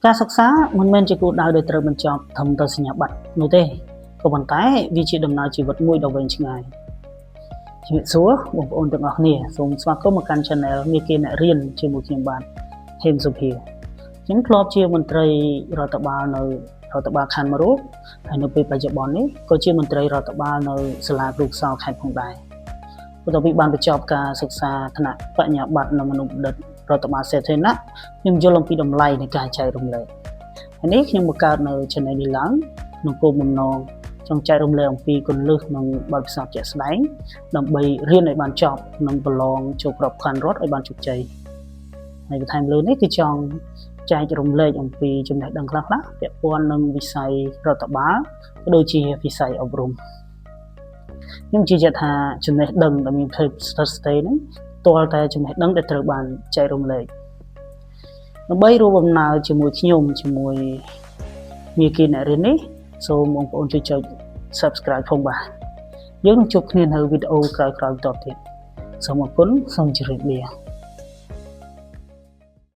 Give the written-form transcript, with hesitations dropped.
ការសិក្សាមិនមែនជាគោលដៅដែលត្រូវបញ្ចប់ត្រឹមតែសញ្ញាបត្រនោះទេក៏ប៉ុន្តែវាជាដំណើរជីវិតមួយដ៏វែងឆ្ងាយជំរាបសួរបងប្អូនទាំងអស់គ្នាសូមស្វាគមន៍មកកាន់ Channel មេគាអ្នករៀនជាមួយខ្ញុំបាទហេមសុភាខ្ញុំធ្លាប់ជាមន្ត្រីរដ្ឋបាលនៅរដ្ឋបាលខណ្ឌមរុហើយនៅពេលបច្ចុប្បន្ននេះក៏ជាមន្ត្រីរដ្ឋបាលនៅសាលាគ្រូខ្សោខេត្តផងដែរបន្ទាប់ពីបានបញ្ចប់ការសិក្សាថ្នាក់បញ្ញាបត្រនិងអនុបណ្ឌិតរដ្ឋបាលសាធារណៈខ្ញុំយល់អំពីតម្លៃនៃការចែករំលែកហើយនេះខ្ញុំបង្កើតនៅ channel នេះឡើងក្នុងគោលបំណងចង់ចែករំលែកអំពីគន្លឹះនិងបទពិសោធន៍ជាក់ស្ដែងដើម្បីរៀនឲ្យបានចប់និងប្រឡងចូលក្របខ័ណ្ឌរដ្ឋឲ្យបានជោគជ័យហើយបន្ថែមលើនេះគឺចង់ចែករំលែកអំពីចំណេះដឹងខ្លះៗពាក់ព័ន្ធនឹងវិស័យរដ្ឋបាលក៏ដូចជាវិស័យអប់រំខ្ញុំជឿជាក់ថាចំណេះដឹងដែលមានភាពស្ថិតស្ថេរហ្នឹងទាល់តែចំណេះដឹងដែលត្រូវបានចែករំលែកដើម្បីរួមដំណើរជាមួយខ្ញុំជាមួយមេគាអ្នករៀននេះសូមបងប្អូនជួយចុច Subscribe ផងបាទយើងនឹងជួបគ្នានៅវីដេអូក្រោយៗបន្តទៀតសូមអរគុណសូមជម្រាបលា។